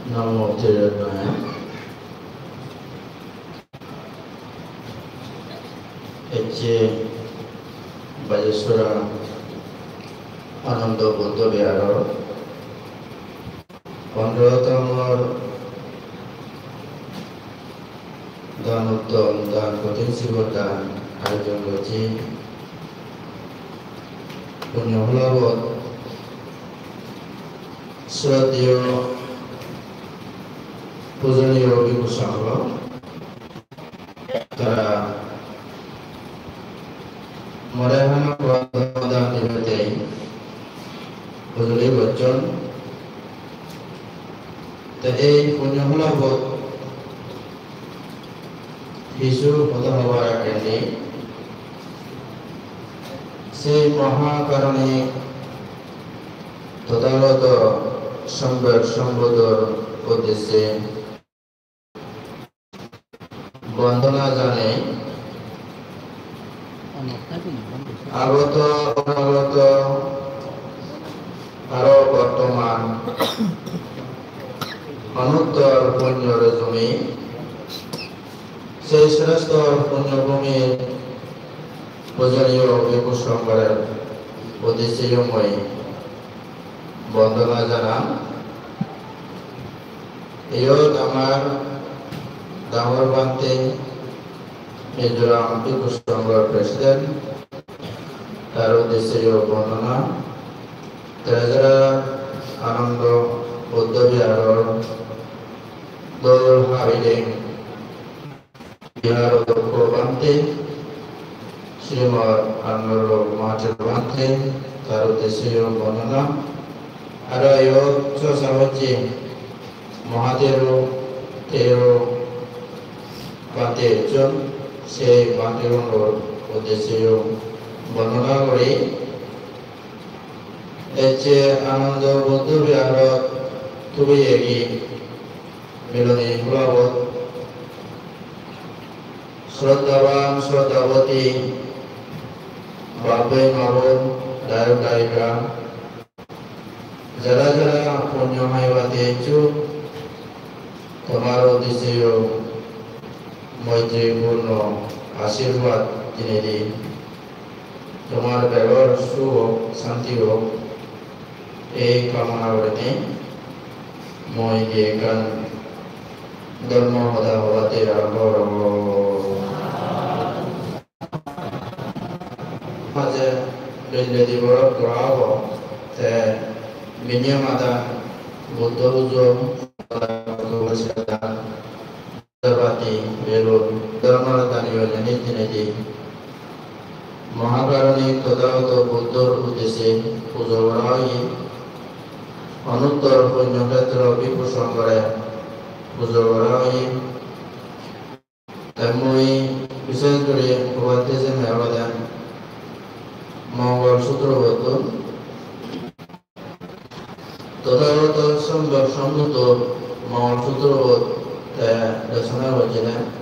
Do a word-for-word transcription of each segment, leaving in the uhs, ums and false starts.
Namo Tirotnaya. Ecche Bajasora Anando Buddho Viharor pondrotomo dan uttom dan, kothin sibor dan ayojon gocche. Punyo pholobot sroddheyo pujoniyo bhikkhu songho, tara more hana dan dibette pujoni gocchon. Te ei punyo pholobot hissu hoda hobar agedi, sei Mahakaroni Tothagoto Samyak Sambuddhor uddecche bondona janei, agoto, onagoto, aro bortoman onuttor punyor jumi, sei srestho punyo bhumir pujoniyo bhikkhu songhore uddecche mui bondona janang. Iyot amar dangor bhante, Mizoram Bhikkhu Songhor President, tar uddeccheyo bondona. Treasurer Anando Buddho Viharor dol habideng Bihar Odhyokkho Bhante, Srimad Anurag Mahathero Bhante, tar uddeccheyo bondona. Aro iyot sosa hocche Mahathero, Thero Bhante ecchon, sei Bhantegunor uddeccheyo bondona guri. Ecche Anando Buddho Viharot tubeyegi miloni pholobot sroddhaban, sroddhaboti, bap-bei, ma-bon, dayok, dayika, jara jara punyo haibate eccho, tomar uddeccheyo moitri purno ashirbad dinei di. Tomar begor suk ok, santi ok, ei kamona gurinei mui di ekkan dhormo hoda hobade arombo gorongor. Maje belle di borok gora obo, te bini madan Buddho pujo, Bhagavad Gita, Agarbatti, belun, dhormo daniyo jani dinei di. Mahakaroni Tothagoto Buddhor uddecche pujo gora oye. Onuttor punyo khetro bhikkhu songhore pujo gora oye. Te mui bishesh guri hobatte jemei olode Mongol Sutrobottun. Tothagoto Samyak Sambuddho Mongol Sutrobot te desona gojjede.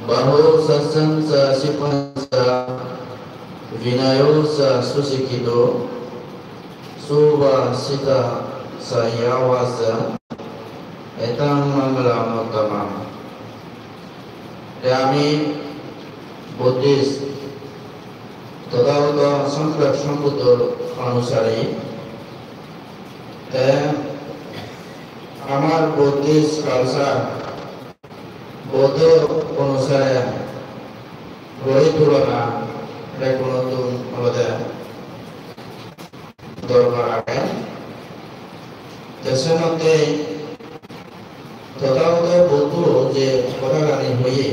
Bahu saccañca sippañca vinayo ca susikkhito subhāsitā ca yā vācā etaṃ maṅgalamuttamaṃ. Te ami Buddhist, Tothagoto Samyak Sambuddhor onusari, te amar Buddhist culture, Buddho onusare gori tulona bekkunottun olode dorkar age. Te senotte Tothagoto Buddho je hodagani hoye,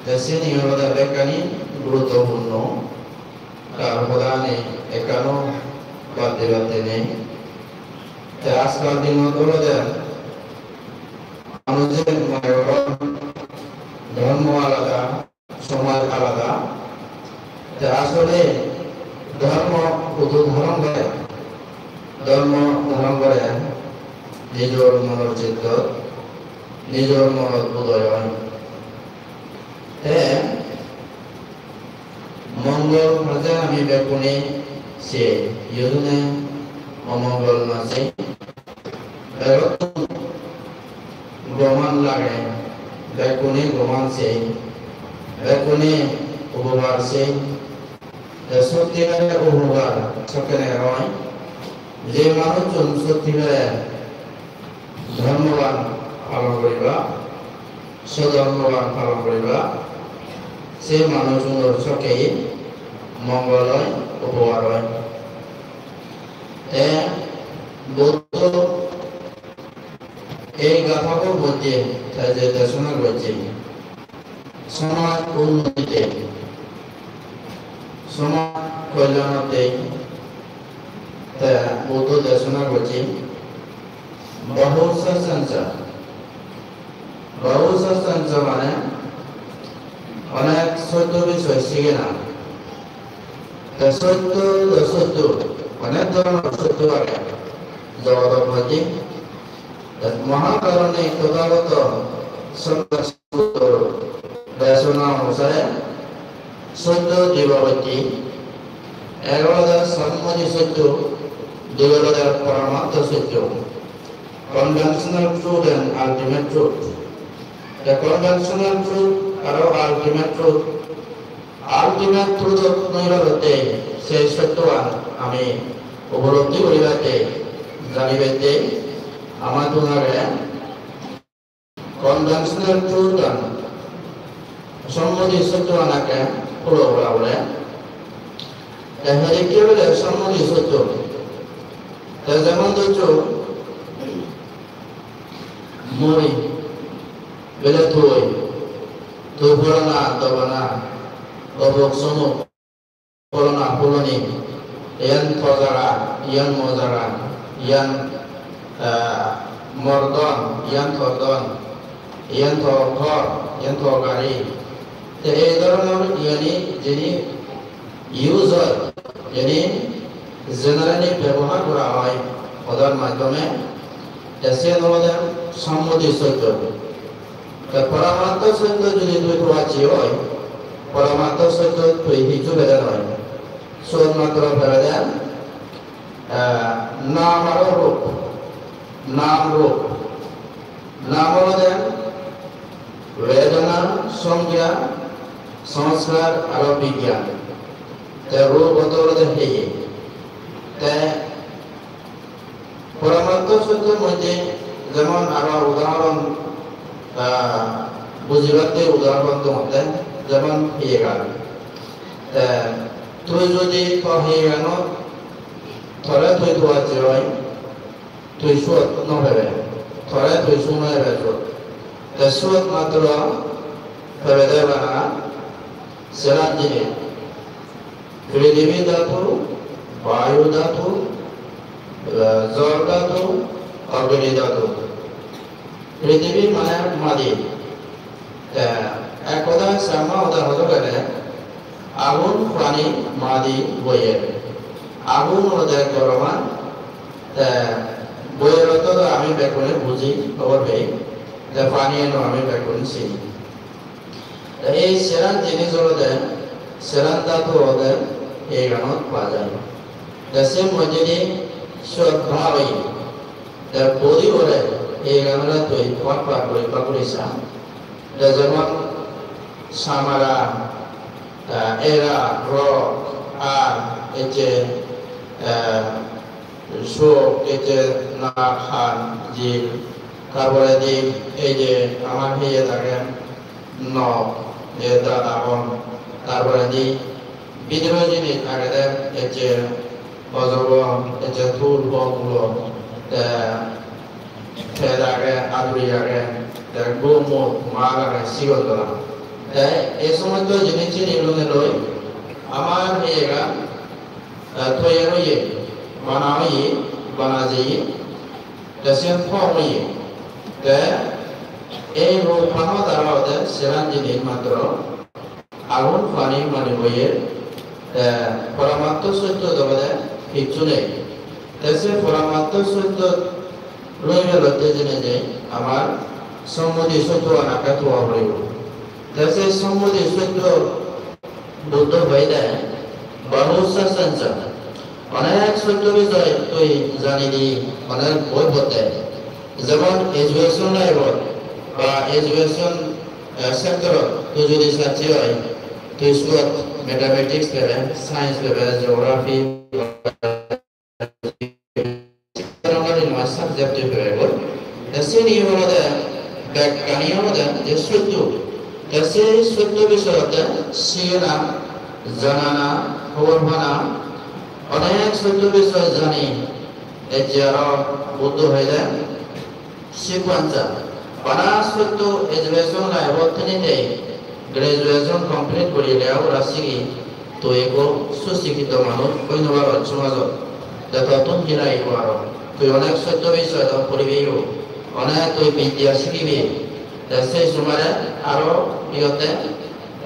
te sini olode bekkani guruttopurno, tar hodagani ekkano badde badde nei. Te ajkal dinot olode manuje mone goron dhormo alada, somaj alada. Te asole dhormo hudu dhoron gore? Dhormo dhoron gore nijor monor chittot, nijor monot udoy oi. Te mongol haje ami bekkune se yodune omongol no sei. Begottun goman lage, bekkune goman sei, bekkune upokar sei. Te sotti bere upokar sokkene oi, je manuchun sotti bere dhormoban palon guriba, sodhormoban palon guriba, se manuchunor sokke mongol oi, upokar oi. Te Buddho ei gathago moddhe te je desona gojje, somaj unnotite, somaj kolyanotte te Buddho desona gojje, Bahu Saccanca. Bahu Saccanca mane onek sotto bisoy sigena. Te sotto, te sotto, onek dhoronor sotto age jogodor moddhe. Te Mahakaroni Tothagoto Samma Sambuddhor desona onusare sotto diba hoitte, ek olode sammodi sotto, dui olode paramatto sotto, conventional truth and ultimate truth. The conventional truth aro ultimate truth, ultimate truth noi olotte se sottoan ami upolobdhi guribatte, janibatte ama tunare conventional truth an, sammodi sotto anake follow gora pore. Te hedekke bele sammodi sotto. Te jemon dhorcho, mui bele tui, tui pholona dobana, obok somok, pholona pholoni, iyan to jaga, iyan mo jaga, iyan, ah, mor dhon, iyan tor dhon, iyan to ghor, iyan to gari. Te ei dhoronor iyani jini use oi, jini generally bebohar gora oi hodar maddhome, te siyan olode sammodi sotto. Te paramatto sotto jodi tui pebacche oi, paramatto sotto tui hissu pede noi. Sot matro pebede, eh, nam aro rup, nam rup. Nam olode vedana, songya, sanskar aro bigyan. Te rup olode heye. Te Paramatto sottor moddhe jemon aro udahoron, ah, bujibatte udahoron dongotte, jemon hiyegan. Te tui jodi to hiyeganot tore tui duacche oi, tui suot no pebe, tore tui suot no pebe suot. Te suot matro pebede bana seran jinis. Prithibi dhatu, Vayu dhatu, eh, Jol dhatu, Agni dhatu. Prithibi mane madi. Te ek hodai Changma hodai hodo gele agun, pani, madi, boyer. Agun olode goroman, te boyer ortho do ami bekkune buji, hobor pei. Te pani eno ami bekkune sini. Te ei seran jinis olode, seran dhatu olode ei ganot pa jai. Te se moddedi sot bhag oye. Te bodi ore ei ganore tui pot pot guri bhag guri sa. Te jemon samara, eh, era, rok, ar, ecche, eh, sok, ecche nak, han, jil, tar poredi ei je amar heye dage, nok, je daat agon, tar poredi bidire jinis agede, ecche ojobon, ecche tul, pok, ulo, te pet age, aduri age, te gomut, mal age, sigon dora. Te ei somosto jinis sini loi amar heyegan, eh, toyar oye, bana oye, bana jeye, te siyen thom oye. Te ei rup pano dara ode seran jinis matro agun, pani, madi, boyer, te paramatto sotto dogode hissu nei. Te se paramatto sotto loi belotte jene je amar sammodi sotto anake towa poribo. Te se sammodi sotto Buddho hoide, Bahu Saccanca. Onek sotto bisoy tui jani di, onek boi potte. Jemon education line-ot ba education, eh, sector-ot tui jodi sacche oi, tui siyot mathematics pebe, science pebe, geography, subject tui pebe goi. Te sini olode bekkani olode je sotto. Te se sotto bisoyotte sigena, janana, hobor pana, onek sotto bisoy jani. Ejje aro Buddho hoide, sequence. Bana sotto education line-ot thenei graduation complete guri lega pora sigi, tui ekko susikkito manuj oi no paror somajot. Te tottun hi lagibo aro? Tui onek sotto bisoy do poribeyo, onek tui bidya sigibe. Te sei somare aro iyotte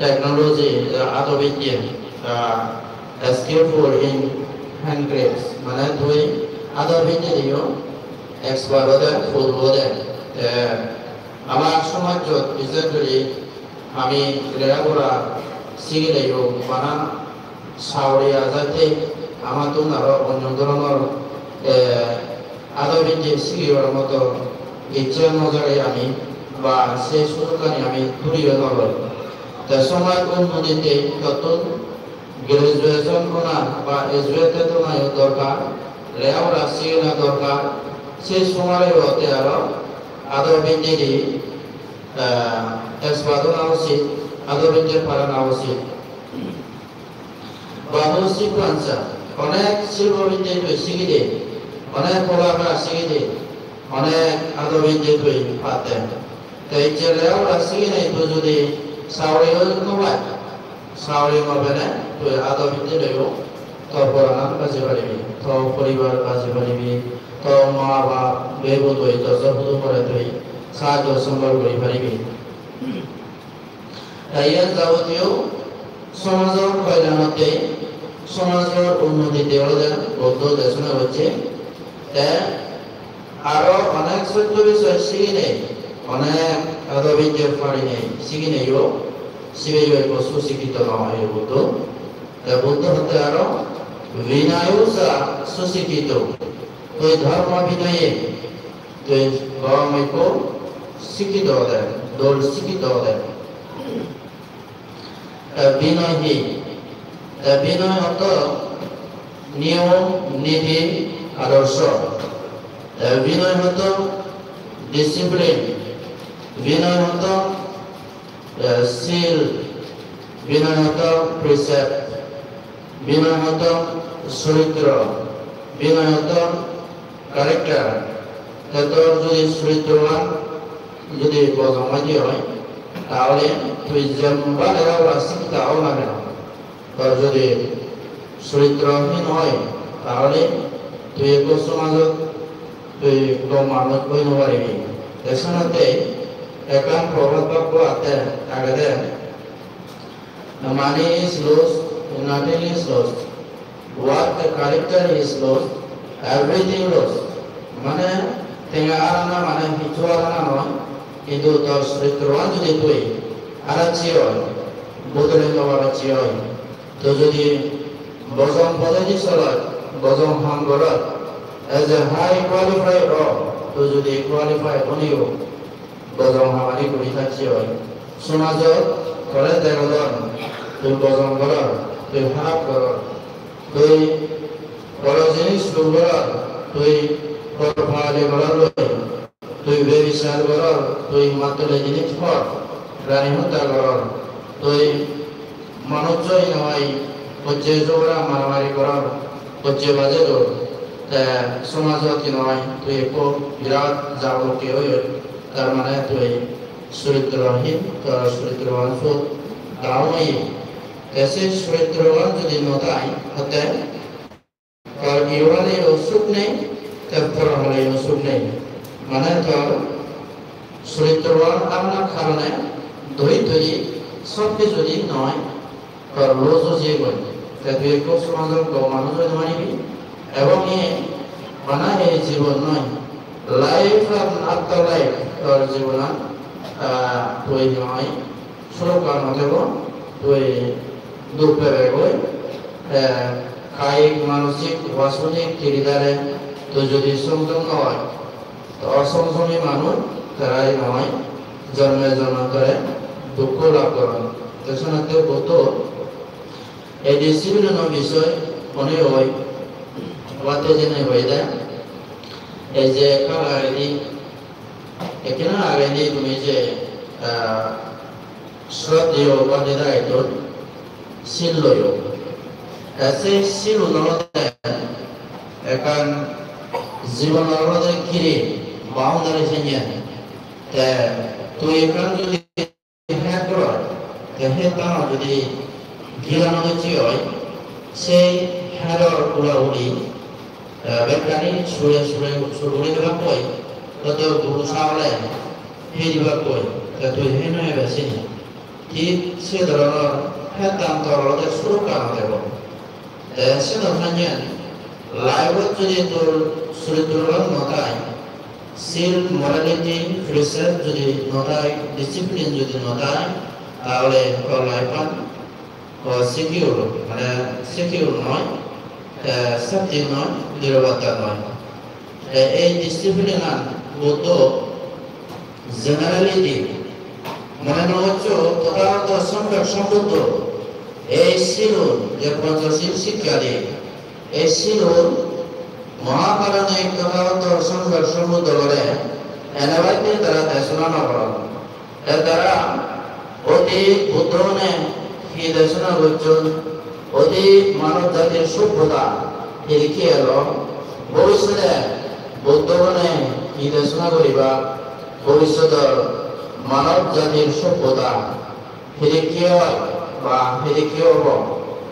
technology, ado bidye, ah, skillful in handcrafts, mane tui ado bidye diyo expert ode, purbo ode. Te ama somajot bises guri ami lega pora sigileyo bana sauri ajatte amattun aro onyo dhoronor, eh, ado bidye sigibar moto icche no jage ami, ba se sujokkani ami turiyo no loi. Te somaj unnotite tottun graduation ona ba educated onayo dorkar, lega pora sigena dorkar, se somare otte aro ado bidye di, eh, expert ona usit, ado bidye parana usit. Babu sequence, onek silpo bidye tui sigide, onek hola hora sigide, onek ado bidye tui patte. Te icche lega pora siginei tui jodi sauri no pai, sauri no pene tui ado bidye loiyo tor poranan baji paribi, tor poribar baji paribi, tor ma bap, bei bondhu, tor jor hudu more tui sahajjo sombol guri paribi. Te iyen jabotiyo somajor kolyanotte, somajor unnotite olode Buddho desona gocche. Te aro onek sotto bisoy siginei, onek ado bidye parinei sigineyo, sibeyo ekko susikkito no oye Buddho. Te Buddho hotte aro, "Vinayo ca susikkito." Tui dhormo binoye tui gom ekko sikkito ode, dol sikkito ode. Te binoy hi? Te binoy ortho niyom, niti, adorsho. Te binoy ortho discipline. Binoy ortho, eh, sil. Binoy ortho precept. Binoy ortho soritro. Binoy ortho character. Te tor jodi soritroan jodi bojong oi de oi, tahole tui jemba lega pora sikkita o na keno, tor jodi soritrohin oi, tahole tui ekko somajot tui gom manuj oi no paribi. Te senotte ekkan probad bakko atte, agede, "Money is lost, nothing is lost. What the character is lost, everything lost." Mane, tenga arana mane hissu arana noi, hintu tor soritroan jodi tui aracche oi, bodole no paracche oi, tui jodi bojong podedi solot, bojong ham gorot, as a high qualified o, tui jodi qualified oneyo, bojong hamani guri thacche oi. Somajot tore degodon, tui bojong goror, tui harap goror, tui boro jinis lub goror, tui porpali goror loi, tui bebisar goror, tui mattole jinis hor, prani hotta goror, tui manuj oi noi, hojje jogora maramari goror, hojje baje dor, te somajot hi noi, tui ekko birat jabolokke oi oi. Tar mane tui soritrohin, tor soritroan sot down oye. Te se soritroan jodi no thai, hotte tor ihokaleyo suk nei, te porokaleyo suk nei. Mane tor soritroan amar karone doi doi sob kichu di noi. Tor loss oi jeyegoi. Te tui ekko somajor gom manuj oi no paribi. Ebong iye bana ei jibon noi, life and after life, tor jibonan, ah, tui hi hoi, surokka no thebo, tui duk pebegoi. Te kayik, manosik, vasonik tiridare to jodi songjom no oi, to osongjomi manuj tarai noi, jonme jonmantore dukko lab goron. To senotte Buddho ei discipline-o bisoy hone oi, obatte jene hoide, ei je ekka agedi, ekkena agedi tumi je, ah, sroddheyo pandit agettun sil loyo. Te se silun olode ekkan jibonor olode giri, boundary senior. Te tui ekkan jodi het goror, te hettanot jodi gila no docche oi, sei hetor ura uri, eh, bekkani sure sure sur guri dibakkoi, to tor guru sagole hei dibakkoi, te tui hei no hebe sini. Thik se dhoronor hettan tor olode surokka no debo. Te seno sanyen life-ot jodi tor soritro no thai, sil, morality, precept jodi no thai, discipline jodi no thai, tahole tor life-an o secure, mane secure noi, te safety noi, nirapotta noi. Te ei discipline-an Buddho generally di, mone no hoccho Tothagoto Sommok Sombuddho ei silun, je Panchashil sikka di, ei silun Mahaparanik Tothagoto Sommok Sombuddho bole enebatte tara desona no goron. Te tara odi Buddhogune hi desona gocchon, odi manob jatir sobbota hidikke elo, bobissote Buddhogune hi desona guriba, bobissotor manob jatir sobbota hidikke oi ba hidikke obo,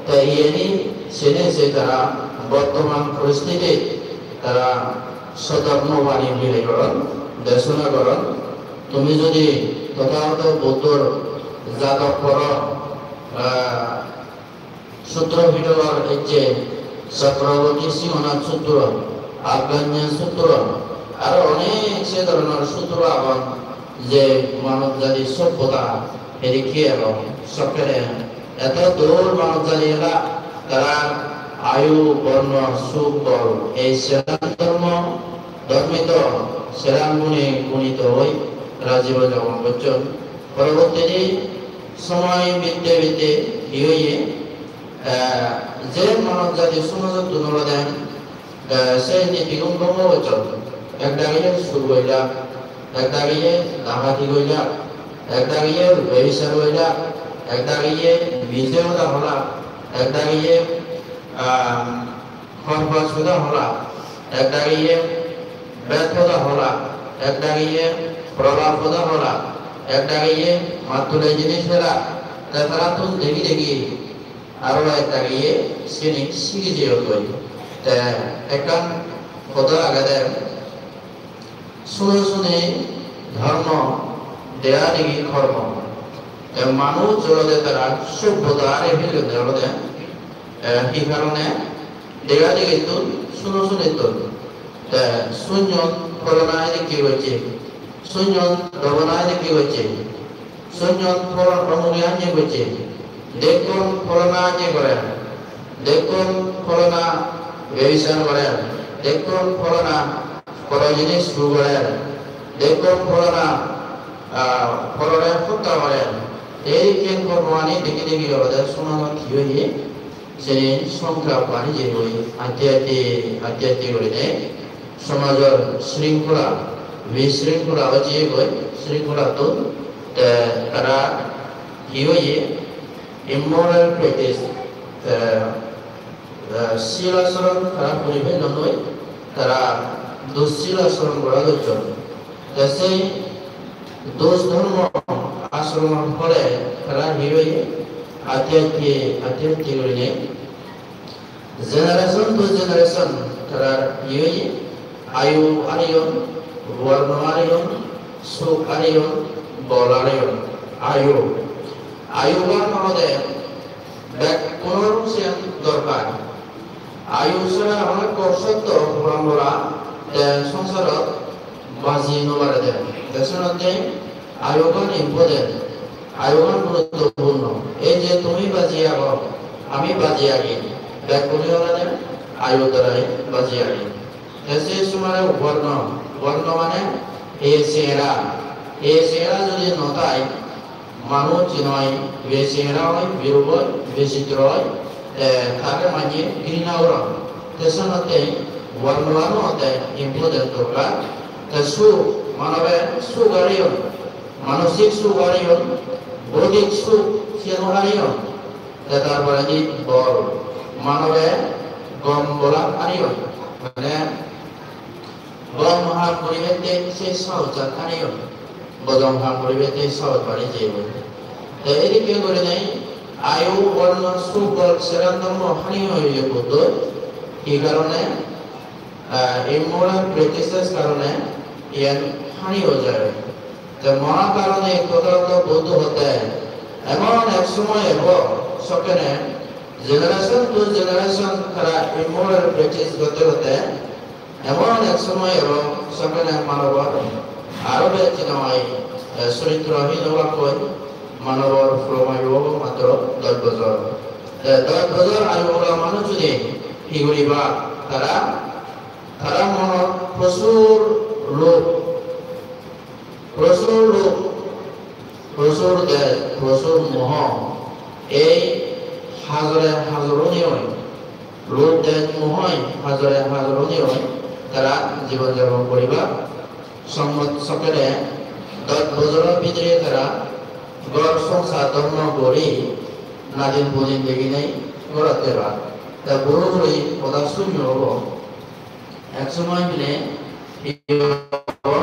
te iyeni sene se tara bortoman poristhitit tara sodhormo bani bile goron, desona goron. Tumi jodi Tothagoto Buddhor jadok poro, ah, sutro pidholor ecche Chakraborty Singhonath Sutro, Abhayanya Sutro, aro onek se dhoronor sutro agon, je manob jati sobbota hidikke elo, sokkene eto dol manob jati ela, tarar ayu, borno, suk, bol, ei seran dhormo, dhormito, seran gune gunito oi tara jibon jabon gocchon. Porobottidi somoy bitte bitte hi oye, eh, je manob jati somajottun olode, eh, se nitigun bhongo gocchon. Ekdagiye sur goillak, ekdagiye dakati goillak, ekdagiye bebisar goillak, ekdagiye mije hoda holak, ekdagiye, ah, horpaj hoda holak, ekdagiye bet hoda holak, ekdagiye prolap hoda holak, ekdagiye mattule jinis helak, te tarattun degi degi aro ekdagiye sini sigi jeyondoi. Te ekkan hoda agede, sune sune dhormo, dega degi kormo. Te manuj olode tara sobbota are pellonde olode, eh, hi karone? Dega degittun, sune sunettun. Te sunyon pholona edikke gocche, sunyon dobona edikke gocche. Sunyon pholona omuri anye gocche, dekkon pholona anye gorer, dekkon pholona bebisar gorer, dekkon pholona poro jinis su gorer, dekkon pholona, ah, porore hotta gorer. Ei ken kormoani degi degi olode sunonot hi oye? Seni songkha bani jeyegoi, aste aste, aste aste gurinei somajor sringkhola, bisringkhola oi jeyegoi, sringkholattun te tara hi oye, immoral practice, te, eh, sil asoron tara puri pellonnoi, tara dussil asoron gora dojjon. Te sei dos dhormo asromor phole tara hi oye, aste aste, aste aste gurinei generation to generation tara hi oye, ayu areyon, borno areyon, suk areyon, bol areyon, ayu. Ayugan olode bekkunor siyan dorkar. Ayu sara hono ekko sotto porambora te songsarot baji no parede. Te senotte ayugan important, ayugan guruttopurno. Ei je tumi baji ago, ami baji agi, Bekkune olode ayu darai baji agi. Te se sumare borno, borno mane ei sehera, ei sehera jodi no thai, manuj noi, besehera oi, birup oi, bichitro oi, te tare manye girina goron. Te senotte borno ano te important dorkar. Te suk, manobe suk ariyon, manosik suk ariyon, bodik suk siyano ariyon. Te tar porendi bol, manobe gom bola ariyon. Mane gom ham guribatte se sahosan ariyon. Bodom ham guribatte sahos bari jeyegoi. Te edikke gurinei ayu, borno, suk, bol, seran dhormo hani oye Buddho. Hi karone? Ah, immoral practices karone iyan hani oi jai. Te moha karone ekko to Buddho hotte emon ek somoy ebo, sokkene generation to generation tara immoral practice gotte gotte emon ek somoy ebo, sokkene manobor aro bej noi, eh, soritro hin obakkoi, manobor puro ayu obo matro dosh bojor. Te dosh bojor ayu ola manuj judi hi guriba, tara, tara monot prosur lobh, prosur lobh, prosur dej, prosur moho, ei hajore hajor oni oi, lobh dej mohoi hajore hajor oni oi, tara jibon japon guriba. Sommot sokkene dosh bojoro bidire tara ghor songsar dhormo guri, nadin pudin deginei ghorot jeba. Te buro buri hoda sunyo obo. Ek somoy bile hi obo,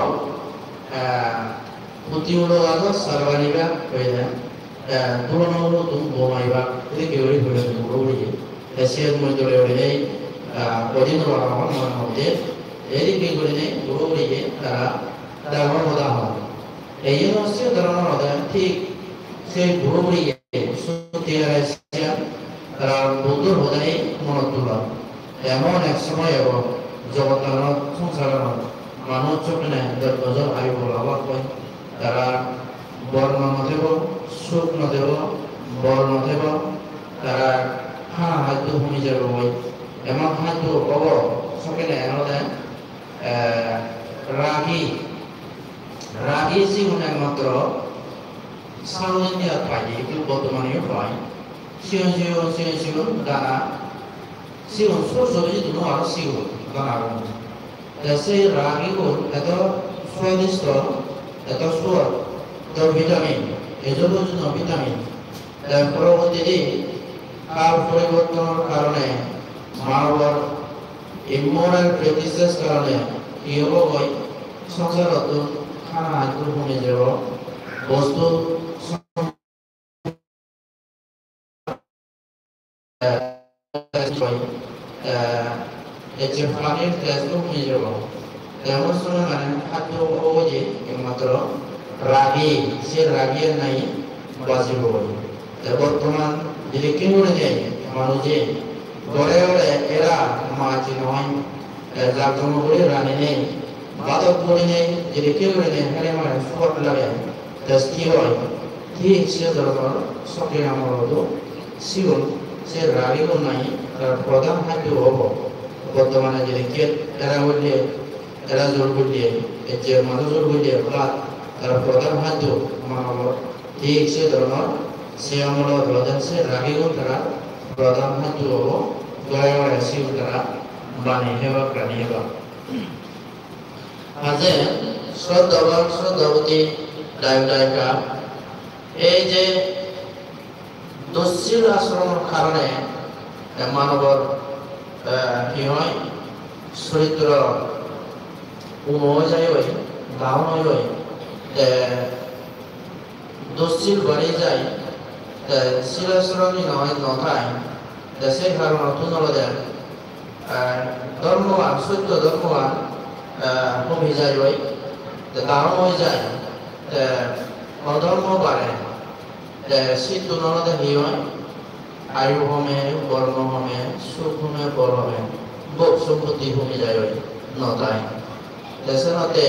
eh, puti ulo gajo sarbani bak hoile, eh, purono ulo tun bomai bak, edokke guri hoile tun buro buri. Te siyen mui dole gurinei, ah, hoi di nw parongor monor moddhe. Edikke gurinei buro guriye tara dangor hoda hon. Te iyen se dhoronor hoda thik se buro guriye sotti age siyan tara Buddhor hodani monot tulon. Emon ek somoy ebo jogotanot, songsaranot manuj sokkene dosh bojor ayu bola obakkoi. Tara borno no thebo, suk no thebo, bol no thebo, tara hana haddo homi jebo goi. Emon haddo obo, sokkene olode, eh, ragi. Ragi sigun ekmatro South India-t pai, ekku bortomane-o pai. Sigon sigon, sigon sigon dana, sigon sor sor, idu no aro sigon dana gun. Te se ragigun eto swadishto, eto suor, eto vitamin, ejo bojuno vitamin. Te porobottidi kal poribortonor karone, manobor immoral practices karone hi obo goi, songsarottun hana haddo homi jebo, bostu Te ecche panir test-o homi jebo. Te emon somoy mane haddo obo je ekmatro ragi, se ragi-an nahi bajibo. Te bortoman jedokke gurinei manuje ghore ghore era mach noi, te jak jomok guri raninei, badok gurinei, jedokke gurinei hele mane sot lage, te hi oi, thik se dhoronor sokkene amolot-o sigun, se ragigun nahi tara prodhan haddo obo. Bortomane jedokke era golle, era jor golle, ecche majo jor golle, bhat tara prodhan haddo manobor. Thik se dhoronor se amolot olode se ragigun tara prodhan haddo obo, ghore ghore sigun tara bani hebak, rani hebak. Haje sroddhaban, sroddhaboti, dayok dayika, ei je dussil asromor karone, eh, manobor, eh, hi hoi, soritro umo oi jai oi, down oi oi, te dussil bari jai, te sil asromi noi, no thai, te se karonottun olode, eh, dhormoan, sotto dhormoan, eh, homi jai oi, te down oi jai, te odhormo bare, te sittun olode hi oi, ayu home, borno home, suk home, bol home, bhog sompotti homi jai oi, no thai. Te senotte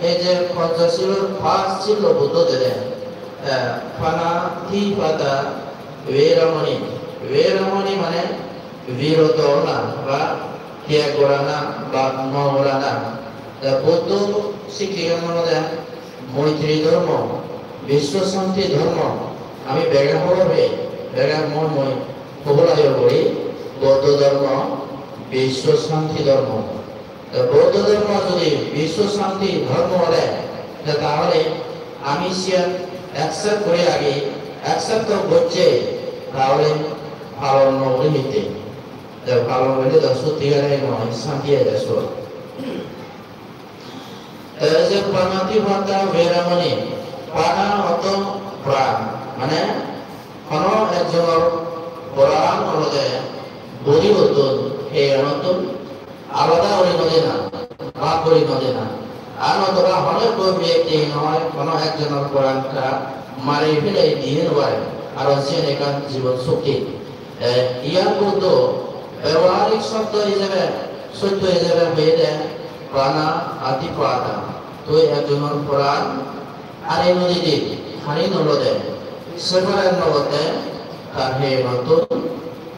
ei je Panchashilor first shilo Buddho dede, eh, panatipata veramani. Veramani mane biroto ona ba tyag gorana ba no gorana. Te Buddho sikkegan olode moitri dhormo, biswa santi dhormo. Ami bege hobor pei, bege mui mui hobor ayo guri, Buddho dhormo biswa santi dhormo. Te Buddho dhormo jodi biswa santi dhormo ole, te tahole ami siyan accept guri agi, accept to gocche, tahole palon no guri hitte. Te palon golle to sotti gare noi, santi age so. Te je panatipata veramani, pana ortho pran, mane hono ekjonor pran olode bodibottun, heyanottun alada guri no dena, bhag guri no dena. Ar otoba hono ekko byakti noi, hono ekjonor pranta mari felei diye no pare, aro siyen ekkan jibon sokti. Eh, iyan Buddho beboharik sobdo ijebe, sotto ijebe hoyede, pana atipada. Tui ekjonor poran hari no didi, hari no lode, separate no gotte, tar heyanottun,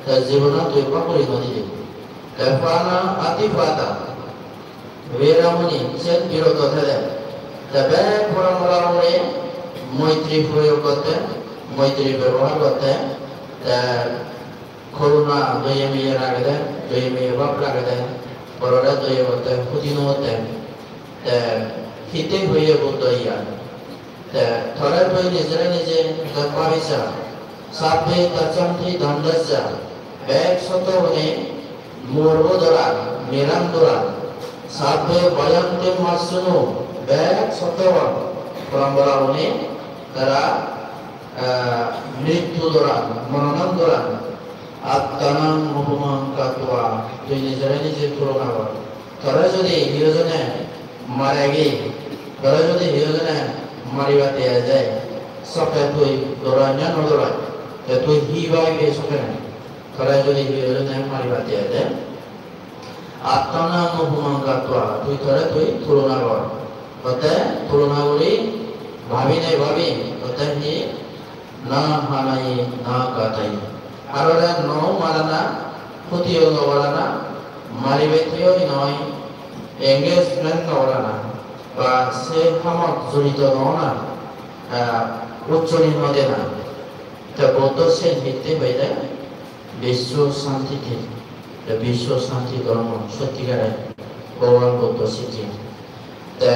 tar jibonot tui pakuri no didi. Te pana atipada. Veramani, sen biroto thede. Te bek poramporamuni moitri proyog gotte, moitri bebohar gotte, te koruna, doye meye ragede, doye meye bhab ragede, borore doye gotte, huti no gotte. Te hitte hoye Buddho iyan? Te tore tui nijere nije jot bhabi sa, sabbe tassanti dandasya, bek sotto gune murbo doran, miram doran, sabbe bayanti massunu, bek sotto gun, poramporamuni tara, eh, mrittu doran, mononon doran, attanam upamam katva, tui nijere nije tulona gor. Tore jodi hiyo jone maregi, tore jodi hiyo jone maribatte eje, sokke tui dorai na no dorai, te tui hi baibe sokke ne? Tore jodi hiyo jone maribatte eje, attanam upamam katva, tui tore tui tulona gor. Otte tulona guri bhabi ne bhabi, otte hi na hanayi, na ghatayi. Harore no marana, hutiyo no gorana, maribatte oi noi, engagement no gorana, ba se hamot jorito no ona, ah, uchchoni no dena. Te Buddho sen hitte hoide, biswa santi te, te biswa santi dhormo, sotti gare Bhogoban Buddho sikke. Te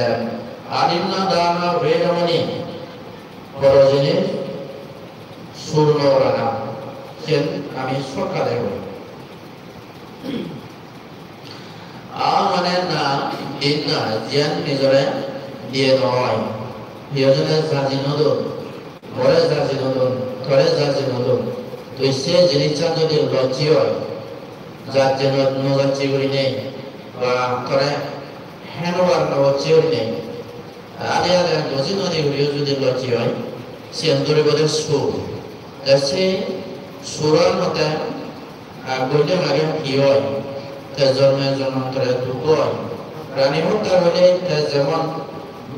adinna dana veramani, Poro jinis sur no gorana, siyen ami sokka degong. A mane na, din na, jiyan nijore diye no oi. Hiyo jone jaji no don, more jaji no don, tore jaji no don. Tui se jinissan jodi lojji oi, jajje no, no jajje gurinei, ba tore henobar no gocche gurinei, ade ade goji nodi guriyo judi lojji oi, siyen duribode sur. Te se suran mote, ah, golle mage hi oi? Te jonme jonmantore dukko oi. Prani hotta golle te jemon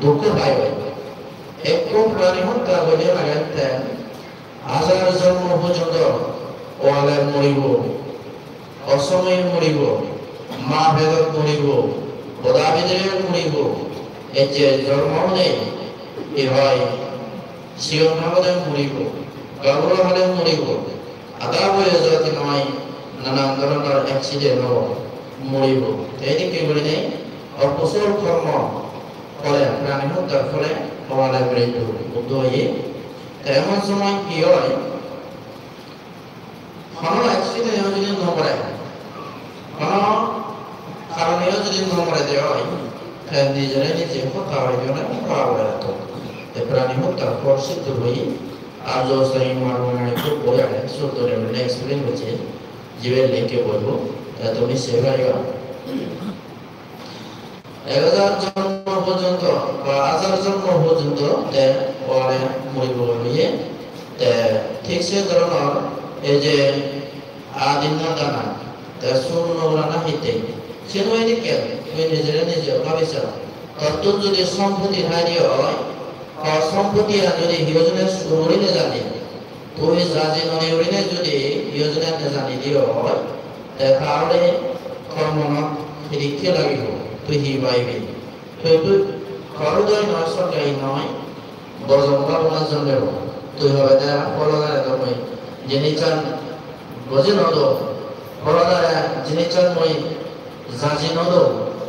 dukko pai oi. Ekko prani hotta golle mage te hajar jonmo porjonto owale moribo, osomoye moribo, ma pedot moribo, boda bidire moribo, ecche jonmo onei, hi hoi, sigon habode moribo, gaburo hale moribo, ada boyojot hi noi, nanan dhoronor accident obo, moribo. Te edikke gurinei okusol kormo phole, prani hottar phole, owale mrittu, Buddho hoye. Te emon somoy hi oi, hono accident-o jodi no more, hono karone-o jodi no more de oi, te nijore nije hotta oi jone hotta oi jatto. Te prani hottar phol siddhi oi, Arjo Sangye Margo nang ekko boi age, sot dore gurinei explain gocche, jibe link-e boibo, te tumi sei pariba. Ek hajar jonmo porjonto ba hajar jonmo porjonto te owale moribo hoye. Te thik se dhoronor ei je adinna dana, te sur no gorana hitte? Siyen oi dikke, tui nijere nije bhabi sa. Tottun jodi sompotti thai de oi, ba sompotti an jodi hiyo jone sur guri nejani, tui jaji nodi gurinei jodi hiyo jone nejani de oi, Te tahole tor monot hidikke lagibo, tui hi paibi? Tui, tui horodoi noi, sorgei noi, bojong babona jonmebo. Tui hobe de, "Horodare do mui jinissan boji no do, horodare jinissan mui jaji no do,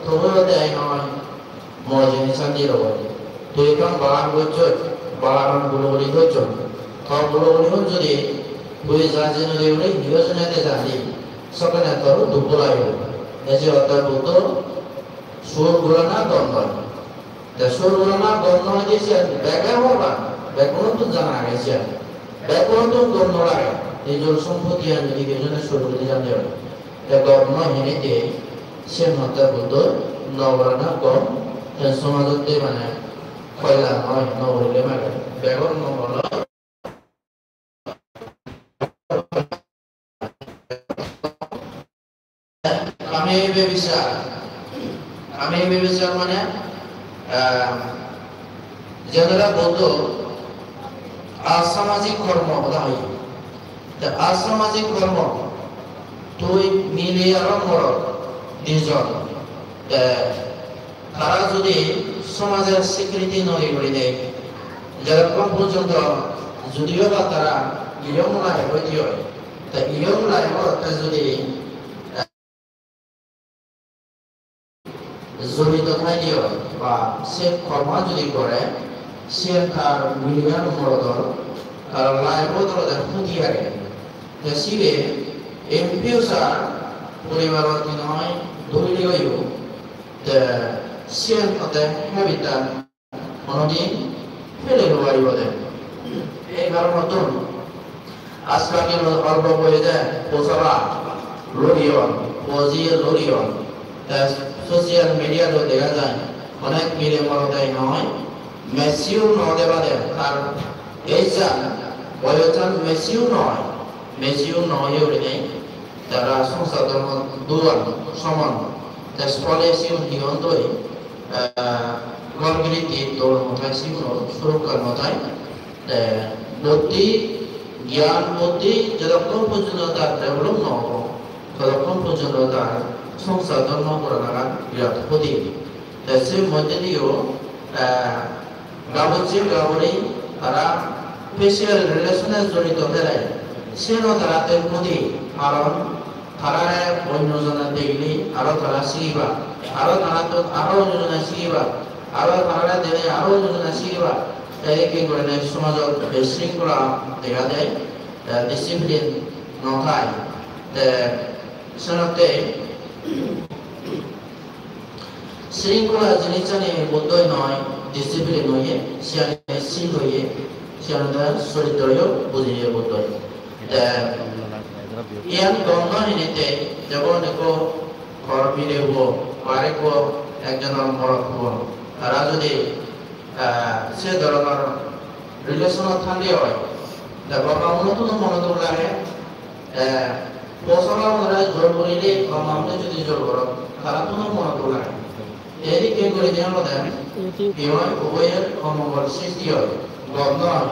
tobuo de noi." Mo jinissan di robo. Tui ekkan bagan gocchoj, baganan guloguli gocchon. To guloguli gun jodi tui jajinodi uri hiyo jone de jani, sokkene tor duk lagibo. Eje otte Buddho sur gurana gom noi. Te sur gurana gom noi je siyan bege hoba, begunottun jana age siyan. Begunottun gom no lage. Nijor sompotti an jodi keyo jone sur guri jande oi. Te gom noi hene te, siyen hotte Buddho no gorana gom, te somajotte mane hoila noi, no gorile mane begor mongol oi. Kame bebisar, kame bebisar mane, ah, jenera Buddho asamajik kormo hoda hoye. Te asamajik kormo, tui mile aro morot dijon, te tara judi somajer sikriti no di guri de, jedokkon porjonto judiyo ba tara iyong life oi di oi, te iyong life ot te judi jorito thai de oi ba se kormo judi gore, siyen tar mile aro morodor, tar life ot olode hoti age. Te sibe in future poribarot hinoi duri oyo, te siyen hotte habit an honodin pele no paribo de. Ei karonottun ajkal dino olpo boyede posara loriyon, pojiye loriyon. Te social media-t dega jai, onek mile morode noi, mature no ode bade, tar age-an, boyosan mature noi, mature no oye gurinei tara songsar dhormo duron somon. Te phole sigun hi hon doi, ah, ghor giritti dol no thai, sigun surokka no thai. Te buddhi, gyan buddhi jotokkon porjonto tar develop no obo, totokkon porjonto tar songsar dhormo goranagan birat hoti. Te se moddhe diyo, ah, gabucche gaburi tara physical relation-e jorito thele, siyeno tara te hoti, karon tarare onyo jone degile aro tara sigiba, aro tarattun aro onyo jone sigiba, aro tarare degile aro onyo jone sigiba. Te ekke gurinei somajot bishringkhola dega jai, te discipline no thai. Te senotte sringkhola jinissani Buddhoi noi, discipline oye, siyani sil oye, siyani soritro yo bujiye Buddhoi. Te iyan gom noi hinette, jemon ekko hor mile puo, ar ekko ekjonor morot puo, tara jodi, ah, se dhoronor relation-ot thande oi, te baba unottun mono duk lage, eh, posona onore jor gurile, baba une jodi jor goron, tarattun mono duk lage. Te edikke gurinei olode hi oi, uboyer omongol sristi oi, gom noi.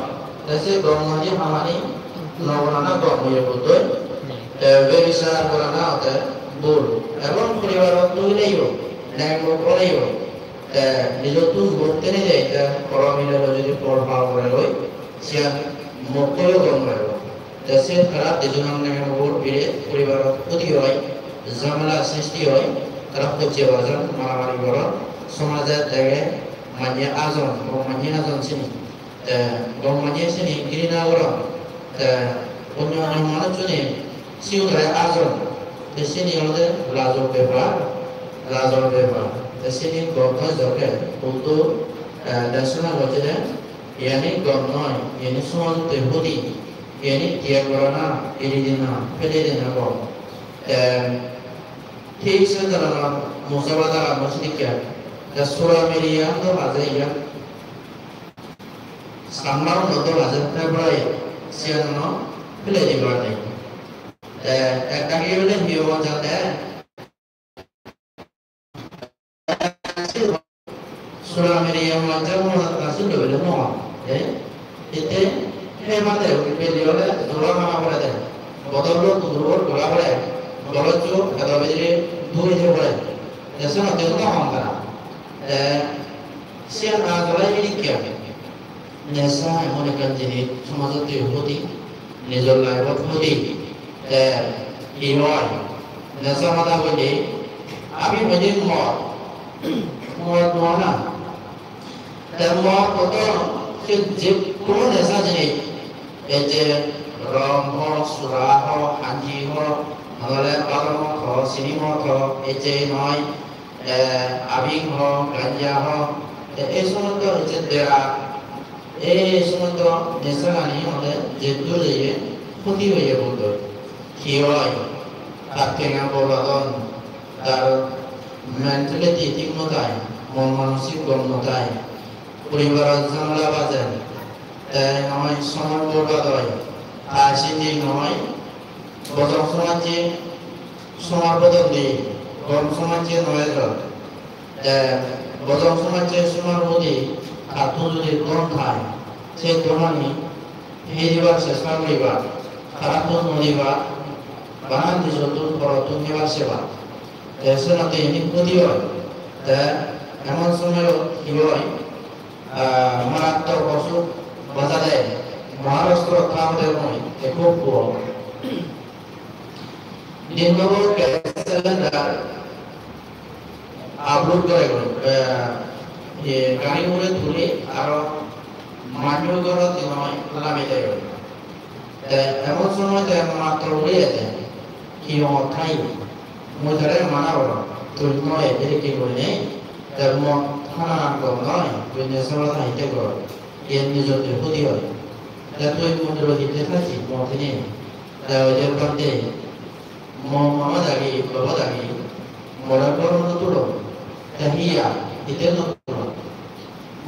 Te se gom noi je hamani no gorana gom oye Buddhoi. Te bebisar gorana ode bul. Ebong poribarot thuileyo, neng mok oleyo, te nijottun mok teni jai, te poro mile loi jodi por pao gore loi, siyan mokkoyo gom gore. Te se tara dijonor neng mok bire poribarot hoti oi, jamela sristi oi, tara hojje bajon, maramari goron, somaje dege manye ajon, gom manye ajon sini. Te gom manye sini girina goron, te onyo onyo manuchchune sigunore ajon, te sini olode lajor bepar, lajor bepar. Te sini gom noi jokke Buddho, eh, desona gocchede, iyani gom noi, iyani somajotte hoti, iyani tiyag gorana, eri dena, pele dena gom. Te thik se dhoronor mosa bada gom sidikke. Te sura meriyan do haje iyan. Sangmar uno dol aje February, siyan uno pele dibar nei. Te ekka hi hole hi obo jane? Sura meriye manje mo ta sul lo bele mo. Eh? Ete he mate uri pele ole dora ma pore de. Bodol lo tu dor dora pore. Gorocho pedo bidire duri je pore. Te senotte hoda hon tara. Te siyan ajole idikke. Nesa emon ekkan jinis, somajotte hoti, nijor life-ot hoti. Te hi oi? Nesa hoda hoide, ami hoide mot, mot no na. Te mot hoto se je hono nesa jinis, ei je rom ho, sura ho, hanji ho, nole baro mot ho, sini mot ho, ei je noi, eh, abing ho, ganja ho, te ei somosto hocche dera, ei somosto nesagani olode je dole ye khoti oye boldoi. Hi oi? Tar tenga borbad on, tar mentality thik no thai, mon manosik gom no thai, poribarot jhamela baje, te noi somoy borbad oi, ta sindi noi, bojong somajje somar bodol di, gom somajje noi ejor. Te bojong somajje somar bodol di, tattun jodi dhon thai, se dhonani hei dibar chesta guriba, tarattun no diba, bana nijottun porottun hebar seba. Te senotte ini khoti oi. Te emon somoyot hi oi, ah, marattok osuk baja de, Maharashtra thabode mui ekko puo. Din dobo gas cylinder upload gore goi, eh, ye gari ugure tuli aro manjo gorot dinoi lami de goi. Te emon somoy te matro uri ete, hi hongot thai? Mui tare mana gorong, tui noi ete ki gurinei, te mot hana gom noi, tui nesor thai te gor, iyen nijotte hoti oi. Te tui mondiro hitte thajji, mot hini? Te oi je bhante, mo mama dagi, baba dagi, more goro no tulo. Te hiya, hitte no tulo?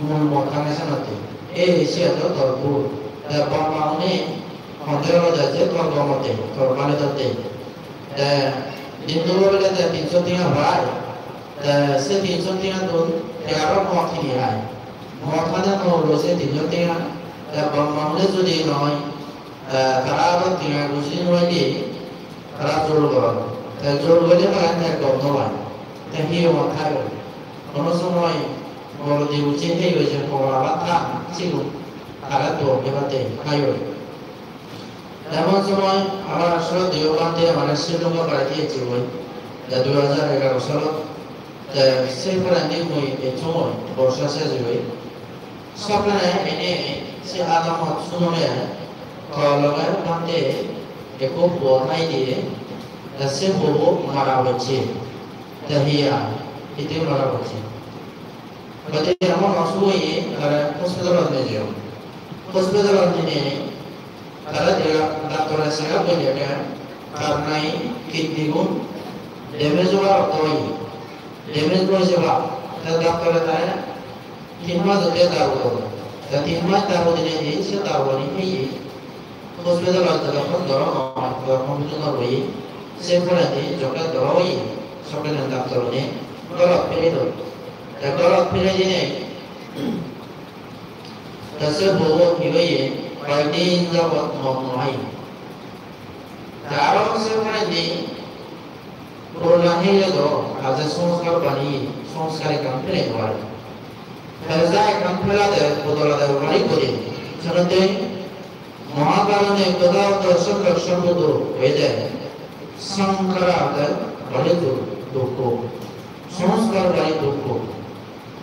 Mui mot hane senotte. Ei, siyan do tor bhul. Te bap ma une honde olode je tor gomotte, tor bale totte. Te din dulo bile te tinso tenga pai. Te se tinso tengattun te aro mot hini hai. Mot hane no ulo se tinso tenga. Te bap ma une jodi noi, eh, tara aro tenga gusi no pai de, tara jor goron. Te jor golle pare te gom no pai. Te hi hobor thai goi? Hono somoy bor di uche hei goi je pogora bhat khan sigun tara dol hebatte thai goi. Emon somoy amar sroddheyo bhante amare Sri Lanka baredi ecche goi. Te dui hajar egaro salot. Te se porendi mui ecchongoi, borsa sej goi. Sokkene ene se adamot sunore, to loge bhante ekko puo thai de, te se puobo mara pocche. Te hiya, hitte mara pocche? Bhante emon osuk oye, tare hospitalot nejeyon. Hospitalot nine tare dega, doctor-e check up golle de, tar nahi kidney gun damage obar ortho oye. Damage oi jeba, te doctor-e tare tin majotte daru don. Te tin maj daru dinei di, se daru ani heye. Hospital-ot jodokkon doro noi, jodokkon pojjonto roye. Se porendi jokke doro oye, sokkene doctor-une gorot phirey don. Te gorot phirey dinei, te se bobo hi oye, hoyek din jabot mot no hai. Te aro se porendi purona heye do, haje sanskar bani, sanskar ekkan pele no pare. Te ja ekkan pelade bodolade pari guri. Senotte Mahakarone Tothagoto Samyak Sambuddho hoyede, sanskar age bari du-, dukko, sanskar bari dukko.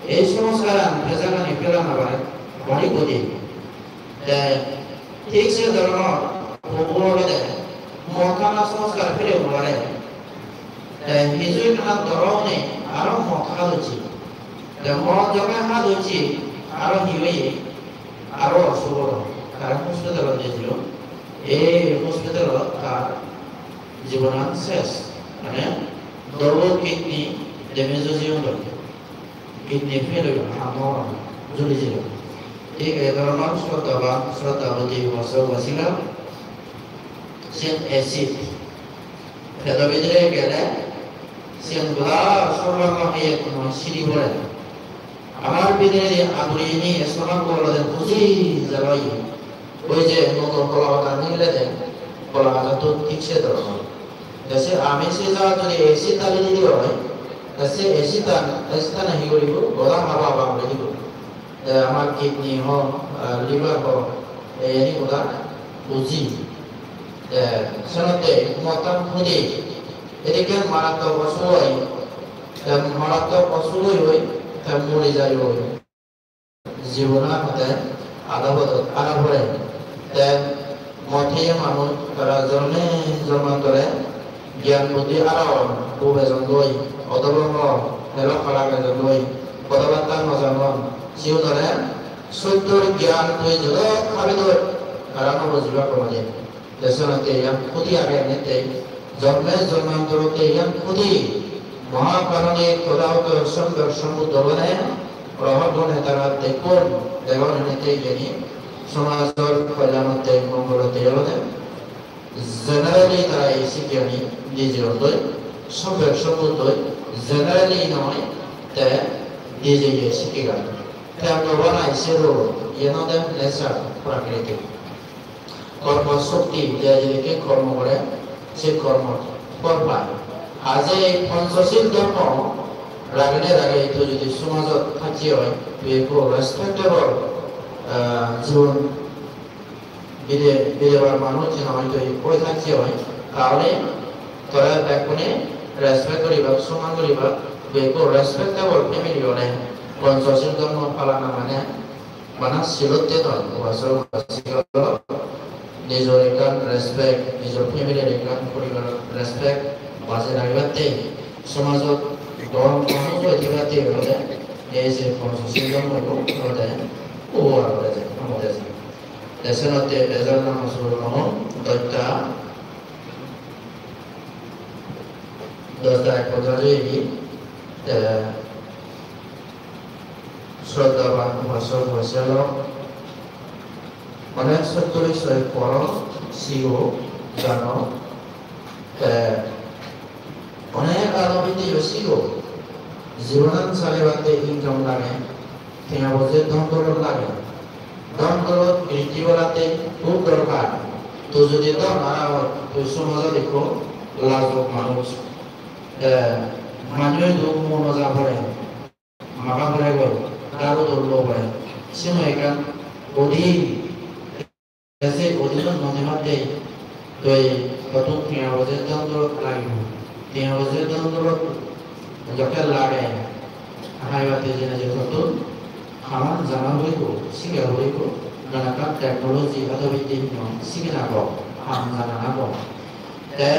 Ei sanskaran pejagani pelana bare bari guri. Te thik se dhoronor pobo olode mot hana sanskar pele no pare. Te hiju ekkan doro onei aro mot hadocche. Te mot jokke hadocche aro hi oye? Aro osuk olo. Tara hospitalot nejilo. Ei hospitalot tar jibonan ses. Mane double kidney damage oi jeyon. Kidney fail oye, ham no goron, juli jilo. Thik ei dhoronor shraddhaban, shraddhaboti upasok upasika, siyen acid. Pedo bidire gele, siyen goda sorbango heye hono siri pore. Amar bidire aduri ini stomach bo olode buji jalo ye. Oi je moto hola hoda nigilede, hola hodattun thik se dhoronor. Te se ami se jagat jodi acid dali didi oi, te se acid tan, acid tane hi guribo? Goda haba haba guri dibo. Te amar kidney ho, ah, liver ho, eyeni goda buji. Te senotte modtan hudi. Edikke marattok osuk oi, te marattok osuk oi oi, te mori jai oi. Jibonor hote ada bodot ada pore. Te mot heye manuj tara jonme jonmantore gyan buddhi aron, bub ejondoi, odobongo, helo hala ejondoi, hoda batta no janon. Sigunore sottor gyan tui jodok habi dor, tara no bujibak kono din. Te senotte iyan hudi age ene te jonme jonmantorotte iyan hudi. Mahakarone Tothagoto Sommok Sombuddhogune, Rohotgune tara dekkon, degon ene te iyeni somajor kollanotte mongolotte olode. Generally tara ei sikkeyani di jeyondoi, Sommok Sombuddhoi generally noi, te di jeye sikkegan. Te bhagwan ai sero, iyen olode nature, prakriti. Kormo shokti, je jedokke kormo gore, se kormor phol pai. Ar je ei Panchashil dhormo ragene rage tui jodi somajot thacche oi, tui ekko respectable, ah, jibon bide-, bidebar manuj jeno oi tui oi thacche oi, tahole tore bekkune respect guribak, somman guribak, tui ekko respectable family ole Panchashil dhormo palana mane bana silotte noi, upasok upasika lok, nijor ekkan respect, nijor family-r ekkan poribaror respect bajei ragibatte, somajot gom manuj oi thebatte olode ei je Panchashil dhormo olode upohar ode je, amode je. Te senotte bejal namo suru namo dotta dosta ek pojoj oye, te Shraddhaban upasok upasika lok, onek sotto bisoy poro, sigo, jano, te onek aro biddeyo sigo. Jibonan salebatte income lage, tenga poje dhon dolot lage. Dhon dolot briddhi golatte hub dorkar. Tui jodi dhon ara oi, tui somajot ekko lajok manuj. Te manuj idu mono ja pore. Maga pore goi, daru dol lo pore. Sino ekkan odi. Te se odi no mone batte, tui hottun tenga poje dhon dolot lagibo. Tenga poje dhon dolot jokke lage, hai batte jene je hottun haman jana puribo, siga puribo, nanakkan technology ado bidde hino sigena go, ham janana go. Te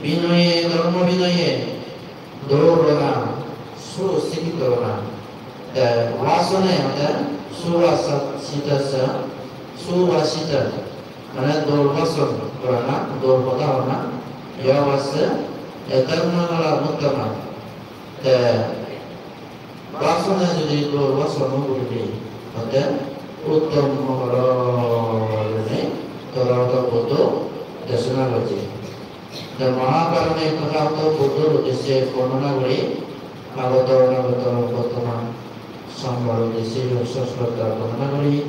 binoye, dhormo binoye, dorona, susikkhito ona. Te vasone, te suvasitassa, suvasita, mane dol bason gorana, dol hoda hona, yavassa, etam mangalam uttama. Te vasone jodi dol bason no guribe, te uttom mongol obo bili Tothagoto Buddho desona gojje. Te Mahakarone Tothagoto Buddhor uddesye bornona guri, agoto onagoto bortoman somoyor uddesye yo sosroddha bornona guri,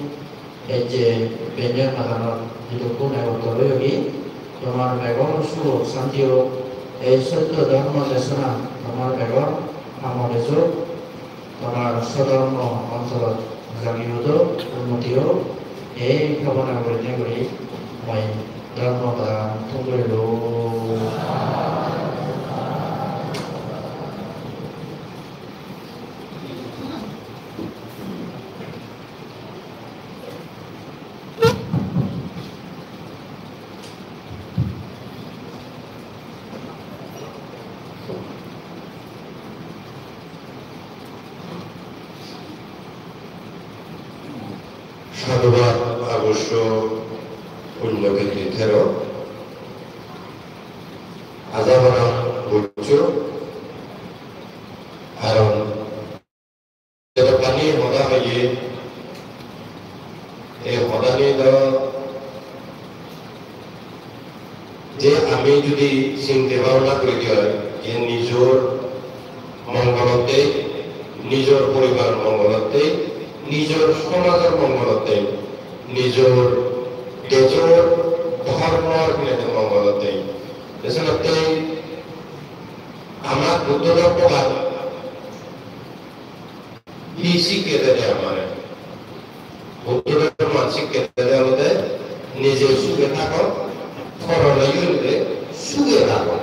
ei je benyon madanot jidukkun egottor oyogi, tomar begor suk ok santi ok, ei sotto dhormo desona tomar begor hamot ejok, tomar sodhormo ontorot jagi udok, unnoti ok, ei bhabona gurinei guri mui dhormo hoda thum gurilung. Sadhubad Agusho Punnokirti Thero. Aja bana buccho, karon jedokkani hoda hoye, ei hodani do je ami judi sinte bhabona guri di oi, je nijor mongolotte, nijor poribar mongolotte, nijor somajor mongolotte, nijor dejor dhormor hinede mongolotte, esenotte Buddho dhormoan hi sikkhe dede amare? Buddho dhormoan sikkhe dede olode nije suge thagok, porore yunde suge thagok.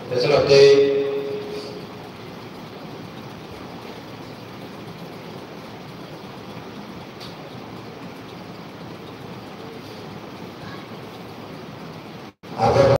Te senotte